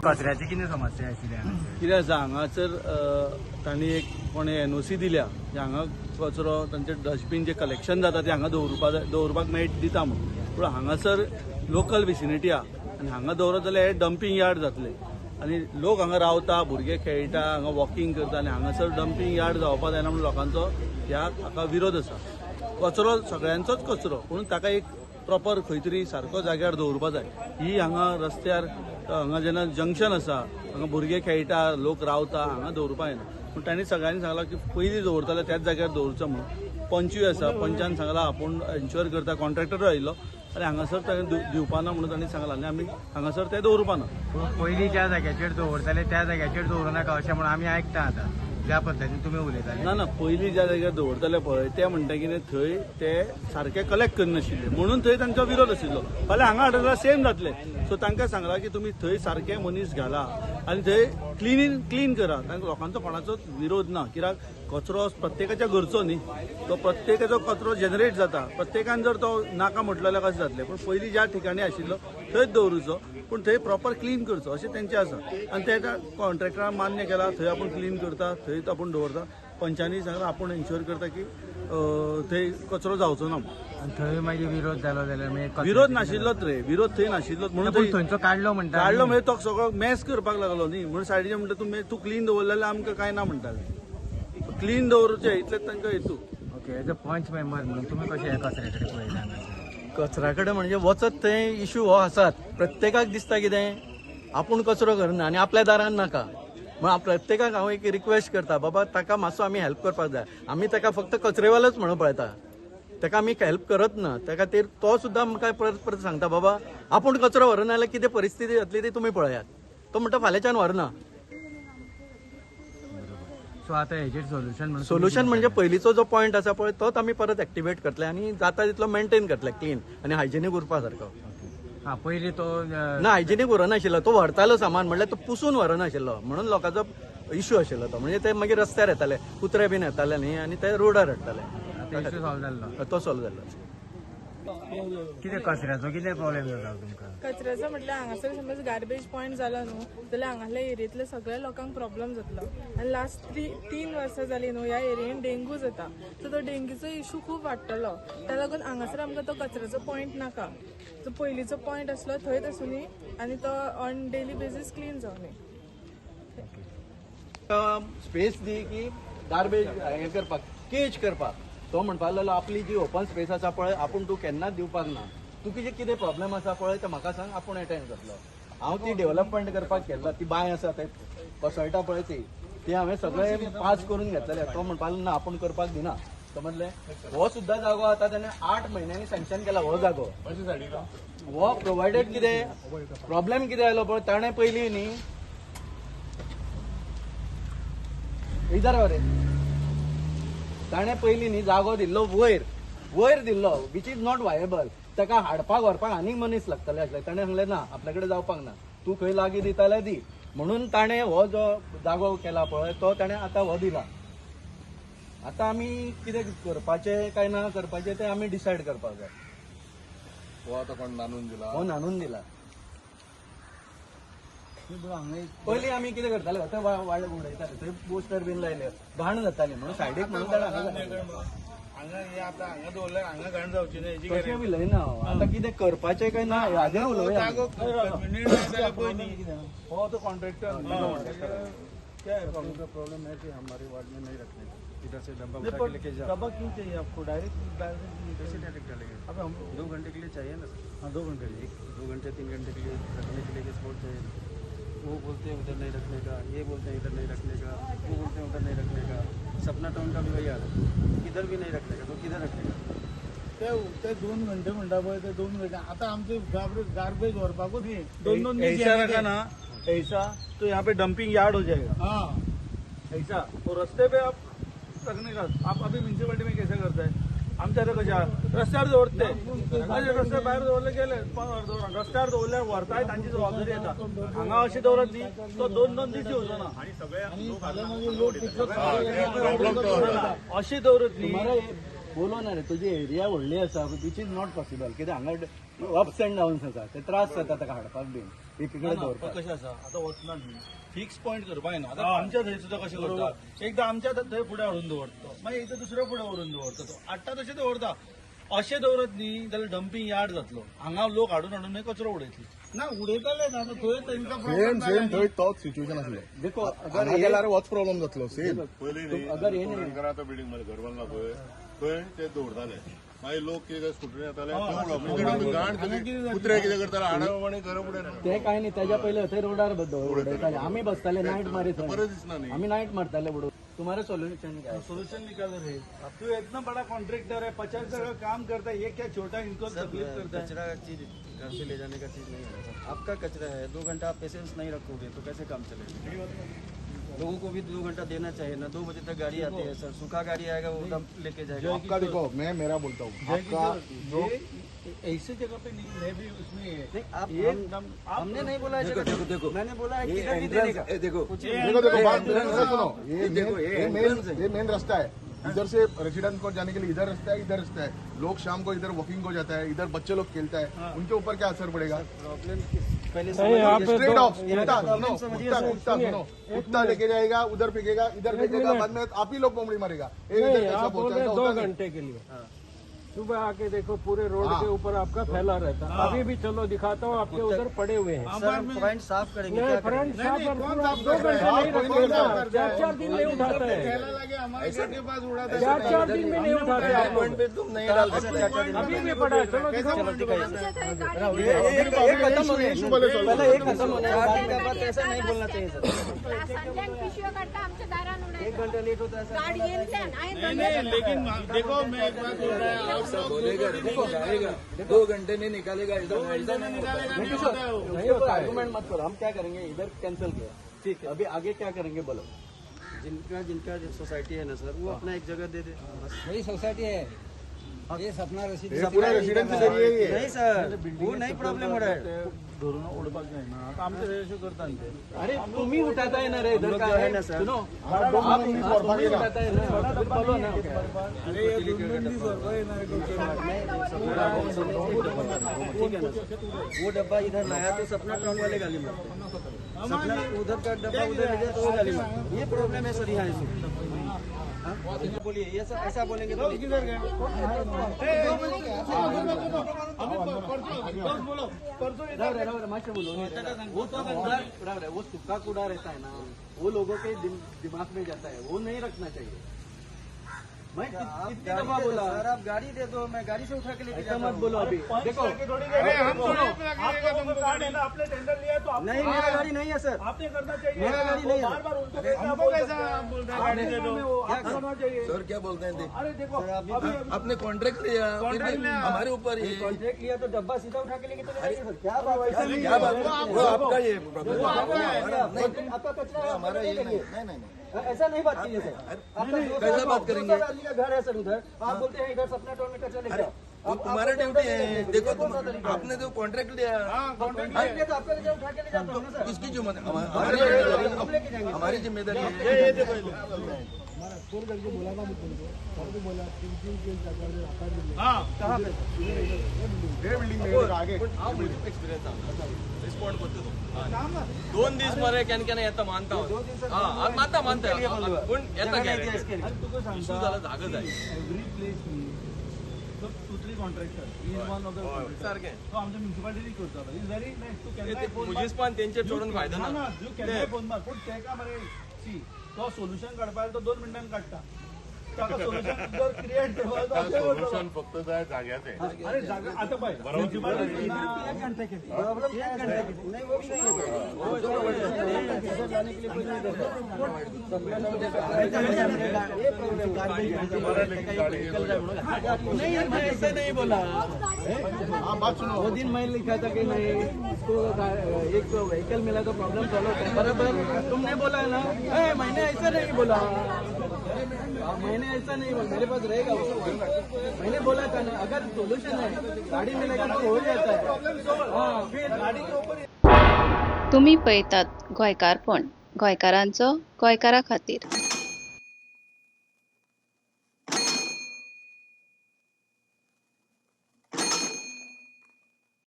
कचऱ्याची कितें समस्या आशिल्ली हांगासर? कितें आसा हांगासर, तांणी एक कोणें एनओसी दिल्या की हांगा कचरो तांचे डस्टबीन जे कलेक्शन जाता ते हांगा दवरुपा जाय, दवरपाक मेळ दिता म्हूण. पूण हांगासर लोकल विसिनिटी आहा आनी हांगा दवरत जाल्यार हे डंपींग यार्ड जातले आनी लोक हांगा रावता, भुरगे खेळटा, हांगा वॉकिंग करता आनी हांगासर डंपींग यार्ड जावपा जायना म्हूण लोकांचो ह्या हाका विरोध आसा. कचरो सगळ्यांचोच कचरो, पूण ताका एक प्रॉपर खंय तरी सारको जाग्यार दवरपा जाय. ही हांगा रस्त्यार, हांगा जेन्ना जंक्शन आसा, हांगा भुरगे खेळटा, लोक रावता, हांगा दवरपा जायना. पूण तांणी सगळ्यांनी सांगलां की पयलीं दवरताले त्याच जाग्यार दवरचो म्हणून. पंचूय आसा, पंचान सांगलां आपूण एन्श्योर करता. कॉन्ट्रॅक्टरूय आयिल्लो आनी हांगासर ताणें दिवपा ना म्हणून तांणी सांगलां आनी आमी हांगासर ते दवरपा ना. पूण पयलीं ज्या जाग्याचेर दवरताले त्या जाग्याचेर दवरूं नाका अशें म्हणून आमी आयकता. आतां ज्या पद्दतीन तुमी उलयताले. ना ना, पयलीं ज्या जाग्यार दवरताले पळय, ते म्हणटा कितें, थंय ते सारके कलेक्ट करनाशिल्ले म्हणून थंय तांचो विरोध आशिल्लो. फाल्यां हांगा हाडले जाल्यार सेम जातले. सो तांकां सांगलां की तुमी थंय सारके मनीस घाला आनी थंय क्लीन करा. तांकां लोकांचो कोणाचोच विरोध ना, कित्याक कचरो प्रत्येकाच्या घरचो न्ही, तो प्रत्येकाचो कचरो जनरेट जाता. प्रत्येकान जर तो नाका म्हटलो जाल्यार कशें जातलें? पूण पयलीं ज्या ठिकाणी आशिल्लो थंयच दवरुचो, पूण थंय प्रॉपर क्लीन करचो अशें तेंचें आसा. आनी ते कॉन्ट्रॅक्टरान मान्य केला, थंय आपूण क्लीन करता, थंयच आपूण दवरता. पंचांनी सांगलां आपूण एन्श्योर करता की थंय कचरो जावचो ना म्हणून. आनी थंय मागीर विरोध जालो जाल्यार मागीर विरोध नाशिल्लोच रे, विरोध थंय नाशिल्लोच म्हणून पूण थंय थंयचो काडलो म्हणटा. काडलो म्हणजे तो सगळो मॅस करपाक लागलो न्ही, म्हणून सायडीचे म्हणटा तूं क्लीन दवरलें जाल्यार आमकां कांय ना म्हणटाले. क्लीन दवरचें इतलेंच तांकां हेतू. ओके, एज अ पंच मेंबर म्हणून तुमी कशें ह्या कचऱ्या कडेन पळयता हांगासर? कचऱ्या कडेन म्हणजे वचत थंय इशू हो आसात. प्रत्येकाक दिसता कितें, आपूण कचरो करना आनी आपल्या दारान नाका म्हण. प्रत्येकाक हांव एक रिक्वेस्ट करता, बाबा ताका मातसो आमी हेल्प करपाक जाय. आमी ताका फक्त कचरेवालोच म्हणून पळयता, ताका आमी हेल्प करत ना. त्या खातीर तो सुद्दां आमकां परत परत सांगता, बाबा आपूण कचरो व्हरना जाल्यार कितें परिस्थिती जातली ती तुमी पळयात. तो म्हणटा फाल्यांच्यान व्हरना. सो आतां हेजेर सोल्युशन म्हणून? सोल्युशन म्हणजे पयलींचो जो पॉयंट आसा पळय, तोच आमी परत एक्टिवेट करतले आनी जाता तितलो मेंटेन करतले क्लीन आनी हायजेनीक उरपा सारको. हा, पयलीं तो ना, हायजेनीक उरनाशिल्लो. तो व्हरतालो सामान, म्हणल्यार तो पुसून व्हरनाशिल्लो म्हणून लोकांचो इश्यू आशिल्लो तो. म्हणजे ते मागीर रस्त्यार येताले, कुत्रे बीन येताले न्ही, आनी ते रोडार हाडटाले. आतां इश्यू सॉल्व जाल्लो? तो सॉल्व जाल्लो. कितें कचऱ्याचो कितें प्रॉब्लेम जाता तुमकां? कचऱ्याचो म्हटल्यार हांगासर समज गार्बेज पॉयंट जालो न्हू जाल्यार हांगासल्या एरियेंतल्या सगळ्या लोकांक प्रॉब्लम जातलो. आनी लास्ट 3 वर्सां जाली न्हू ह्या एरियेन डेंगू जाता, सो तो डेंगूचो इशू खूब वाडटलो. त्या लागून हांगासर आमकां तो कचऱ्याचो पॉयंट नाका. जो पयलींचो पॉयंट आसलो थंयच आसुनी आनी तो ऑन डेली बेजीस क्लीन जावनी. स्पेस दी की गार्बेज हें करपाक, केज करपाक. तो म्हणपाक लागलो आपली जी ओपन स्पेस आसा पळय, आपूण तूं केन्नाच दिवपाक ना. तुका कितें प्रॉब्लेम आसा पळय ते म्हाका सांग, आपूण एटेंड करतलो. हांव ती डेव्हलपमेंट करपाक केल्ला. ती बांय आसा ते कोसळटा पळय, ती ती हांवें सगळें पास करून घेतलेलें. तो म्हणपाक लागलो ना, आपूण करपाक दिना. समजलें? हो सुद्दां जागो आतां ताणें 8 म्हयन्यांनी सँक्शन केला हो जागो. हो प्रोवायडेड कितें प्रॉब्लेम कितें आयलो पळय, ताणें पयलीं न्ही इधर रे, ताणें पयलीं न्ही जागो दिल्लो वयर वयर दिल्लो, which is not viable. ताका हाडपाक व्हरपाक आनीक मनीस लागतले आसले. ताणें सांगलें ना, आपल्या कडेन जावपाक ना, तूं खंय लागीं दिता जाल्यार दी. म्हणून ताणें हो जो जागो केला पळय, तो ताणें आतां हो दिला. आतां आमी कितें करपाचें काय ना करपाचें तें आमी डिसायड करपाक जाय. हो आतां कोण नानून दिला? हो नानून दिला. पयलीं आमी कितें करताले, थंय उडयताले, थंय पोस्टर बीन लायले, घाण जाताली म्हणून सायडीक म्हणून ताणें हांगा घातलें. हांगा हे आतां हांगा दवरल्यार हांगा घाण जावची न्ही हेजी. तशें उलयना हांव. आतां कितें करपाचें काय ना हाजेर उलोवया आमी. जागो कन्व्हिनियंट जाल्यार पळय न्ही, हो तो कॉन्ट्रॅक्टर. क्या है प्रॉब्लम? प्रॉब्लम है कि हमारे वार्ड में नहीं रखने का, इधर से डब्बा नहीं, उठा पर के लेके जाओ. डब्बा क्यों चाहिए आपको? डायरेक्ट डायरेक्ट कैसे डायरेक्ट डालेंगे? अब हम 2 घंटे के लिए चाहिए ना सर. हाँ, 2 घंटे लिए. 1 2 घंटे 3 घंटे के लिए रखने के लिए स्पॉट चाहिए ना. वो बोलते हैं उधर नहीं रखने का, ये बोलते हैं इधर नहीं रखने का, वो बोलते हैं उधर नहीं रखने का. सपना टाउन का भी वही हाल है, किधर भी नहीं रखने का, तो किधर रखने का? ते ते 2 घंटे म्हणटा पळय, ते 2 घंटे आतां आमचे गार्बेज व्हरपाकूच 2-2 दीस. ऐसा रखा ना, ऐसा तो यहाँ पे डंपिंग यार्ड हो जाएगा. हाँ. ऐसा तो रस्ते पे आप रखने का, आप अभी म्युन्सिपालिटी में कैसे करते हैं? आमच्या इथं कशा रस्त्यार दवरते, अशे रस्त्या भायर दवरले गेले, रस्त्यार दवरल्यार व्हरताय, तांची जबाबदारी येता. हांगा अशें दवरत न्ही, तो 2-2 दीस येवचो ना. आनी फाल्यां मागीर लोक तितलो प्रॉब्लेम तो जाता. अशें दवरत न्ही. तुम्हारा बोलो ना रे, तुजी एरिया व्हडली आसा, which is not possible. कित्याक हांगा अप्स अँड डाउन्स आसा, ते त्रास जाता ताका हाडपाक बीन एकीकडे दवरपाक. कशें आसा आतां वचना न्ही, फिक्स पॉयंट करपा जायना. आतां आमच्या थंय सुद्दां कशें करता, एकदां आमच्या थंय फुडें हाडून दवरता तो, मागीर एकदां दुसऱ्या फुडें व्हरून दवरता तो, हाडटा तशें दवरता. अशें दवरत न्ही जाल्यार डम्पिंग यार्ड जातलो. हांगा लोक हाडून हाडून मागीर कचरो उडयतले. ना, उडयताले ना, थंय तांकां सेम सेम थंय तोच सिच्युएशन आसलें. देखो, अगर हांगा गेल्यार होच प्रॉब्लम जातलो सेम. पयलीं अगर हे न्ही आतां बिल्डींग घर बांदला पळय, थंय ते दवरताले. मागीर लोक कितें स्कुटरीन येताले थंय उडोवप. म्हणजे घाण सगळी, कुत्रे कितें करताले, हाडप आनी घरा फुडें. ते काय न्ही, त्याच्या पयले थंय रोडार उडयताले. आमी बसताले नायट मारीत थंय. बरें दिसना न्ही. आमी नायट मारताले उडोवन. तुम्हारा सोल्युशन क्या है? सोल्यूशन निकालो रे. तू इतना बड़ा कॉन्ट्रैक्टर है, 50 जगह काम करता है, ये क्या छोटा इनको तकलीफ करता है? कचरा चीज घर से ले जाने का चीज नहीं है सर. आपका कचरा है, 2 घंटा आप पेशेंस नहीं रखोगे तो कैसे काम चलेगा? लोगों को भी 2 घंटा देना चाहिए ना. 2 बजे तक गाड़ी आती है सर. सूखा गाड़ी आएगा, वो दम लेके जाएगा. आपका देखो, मैं मेरा बोलता हूँ, आपका जो ये ऐसे जगह पे नहीं, मैं भी उसमें है. नहीं, आप ये हमने नहीं बोला है. देखो देखो, मैंने बोला है किधर भी देने का. देखो. देखो देखो, बात मेरा सुनो. ये देखो, ये मेन रास्ता है. इधर से रेसिडेंट को जाने के लिए इधर रास्ता है, इधर रास्ता है. लोग शाम को इधर वॉकिंग को जाता है, इधर बच्चे लोग खेलता है, उनके ऊपर क्या असर पड़ेगा? प्रॉब्लम पहले समझिए. स्ट्रेट ऑफ कुत्ता, सुनो, कुत्ता, कुत्ता, सुनो, कुत्ता लेके जाएगा, उधर फेंकेगा, इधर फेंकेगा, बाद में आप ही लोग बोमड़ी मारेगा. ये इधर कैसा आप बोल पहुंचा? रहे ऐसा हैं दो होता नहीं. घंटे के लिए. सुबह आके देखो, पूरे रोड के ऊपर आपका फैला रहता है. अभी भी चलो, दिखाता हूँ, आपके उधर पड़े हुए हैं. सर, हम पॉइंट साफ करेंगे. नहीं, क्या करेंगे? फ्रंट साफ और पूरा 2 घंटे नहीं कोई नहीं रखते ना, 4-4 दिन नहीं उठाता है. थैला लगे हमारे घर के पास उड़ाता. 4-4 दिन में नहीं उठाते आप लोग. नहीं डाल सकते. अभी भी पड़ा है, चलो दिखाओ. एक खत्म होने, इशू बोले solve. पहले एक खत्म होने. गाड़ी का बात ऐसा नहीं बोलना चाहिए सर. सांज्यान पिशव्यो काडटा, आमच्या दारान एक घंटा लेट होता है सर. गाडयेंतल्यान हांवें नहीं नहीं, लेकिन देखो, मैं एक बात बोल रहा है, आप लोग 2 घंटे में निकालेगा, ऐसा नहीं होता है. उसके ऊपर आर्गुमेंट मत करो. हम क्या करेंगे, इधर कैंसिल किया, ठीक है, अभी आगे क्या करेंगे बोलो. जिनका जिनका जो सोसाइटी है ना सर, वो अपना एक जगह दे दे बस. वही सोसाइटी है ये, सपना रसीद. ये पूरा रेसिडेंशियल एरिया ही है. नहीं सर, वो नहीं प्रॉब्लम हो रहा है. धरून उडपाक जायना. आतां आमचे थंय अशें करता न्ही ते. अरे, तुम्ही उठाता है ना रे, इधर लोग का जो है है ना सर. सुनो, दोन आप दोन दीस आप व्हरपाक तुम्ही येना. उठाता है ना, फिर बोलो ना. ठीक है ना सर, वो डब्बा इधर लाया तो सपना टाउन वाले गाली मारते हैं. सपना उधर का डब्बा उधर ले जाए तो वो गाली मारते हैं. ये प्रॉब्लम है सर यहाँ इशू. हाँ? बोलिए, ये सब ऐसा बोलेंगे तो किधर गए? बोलो, परसों. राव रे, राव रे, माशे बोलो. वो तो कूड़ा, राव रे, वो सूखा कूड़ा रहता है ना, वो लोगों के दिमाग में जाता है, वो नहीं रखना चाहिए. मैं आप कितनी गाड़ी दफा दे दो बोला. सर, आप गाड़ी दे दो, मैं गाड़ी से उठा के लेके ऐसा जाता मत हूँ. बोलो अभी. देखो, अरे, हम थोड़ी आप लोगों का कार्ड है ना, आपने टेंडर लिया तो नहीं, मेरा गाड़ी नहीं है सर. आपने करना चाहिए. मेरा गाड़ी नहीं है. बार बार उनको कैसे आप हमको बोल कैसा सकते हैं? आप बोल रहे हैं गाड़ी दे दो? वो आप करना चाहिए. सर, क्या बोलते हैं देख. अरे देखो, अभी आपने कॉन्ट्रैक्ट लिया, फिर भी हमारे ऊपर ये कॉन्ट्रैक्ट लिया तो डब्बा सीधा उठा के लेके चले जाएंगे सर? क्या बात है? क्या बात, वो आपका ये प्रॉब्लम हमारा नहीं. आपका कचरा है, हमारा आपको ये दे नहीं देंगे. नहीं नहीं नहीं. ऐसा नहीं बात कीजिए सर. आपका 200 कैसा बात करेंगे? 200 आदमी का घर है सर उधर. आप बोलते हैं इधर सपना टाउन में कचरा लेके आओ. वो तुम्हारा ड्यूटी है. देखो, तुम आपने जो कॉन्ट्रैक्ट लिया. कॉन्ट्रैक्ट लिया तो आपका कचरा उठा के ले जाता हूँ ना सर. किसकी जिम्मेदारी? हम लेके जाएंगे. हमारी जिम्मेदारी है. कहाँ पे? ये बिल्डिंग में आगे. रिस्पॉन्ड करता तो 2 दीस मरे, केन्ना केन्ना येता, मानता हां, मानता मानता, पूण येता. इसके लिए. तुका इशू सांगता, जाला, जागा जाय. एवरी प्लेस न्ही, तो two three contractor is one of the सारकें. तो आमच्या म्युन्सिपालिटी करतालो, is very nice. तूं केन्नाय फोन मार. मुजीसपान तेंचेर सोडून फायदो ना. ना. ना, तूं केन्नाय फोन मार, पूण तेका मरे सी, तो सोल्युशन काडपाक तो 2 मिनटान काडटा. ताका सोल्युशन जर क्रिएट करपाक तो अशें करतलो. सोल्युशन फक्त जाय जाग्याचें. अरे, जागा आतां पळय म्युन्सिपालिटी. प्रॉब्लम क्या है सर? नहीं, वो भी नहीं है सर. उधर जाने के लिए कोई नहीं देता. ये प्रॉब्लम. नहीं, मैं ऐसे नहीं बोला. हाँ, बात सुनो. वो दिन मैं लिखा था कि नहीं, इसको एक व्हीकल मिला तो प्रॉब्लम सॉल्व होता है, बराबर? तुमने बोला है ना, ए, मैंने ऐसा नहीं बोला. हाँ, मैंने ऐसा नहीं बोला, मेरे पास रहेगा वो. मैंने बोला था ना, अगर सोल्यूशन है, गाड़ी मिलेगा तो हो जाता है. हाँ, फिर गाड़ी के ऊपर. तुमी पळयतात गोंयकारपण, गोंयकारांचो गोंयकारा खातीर.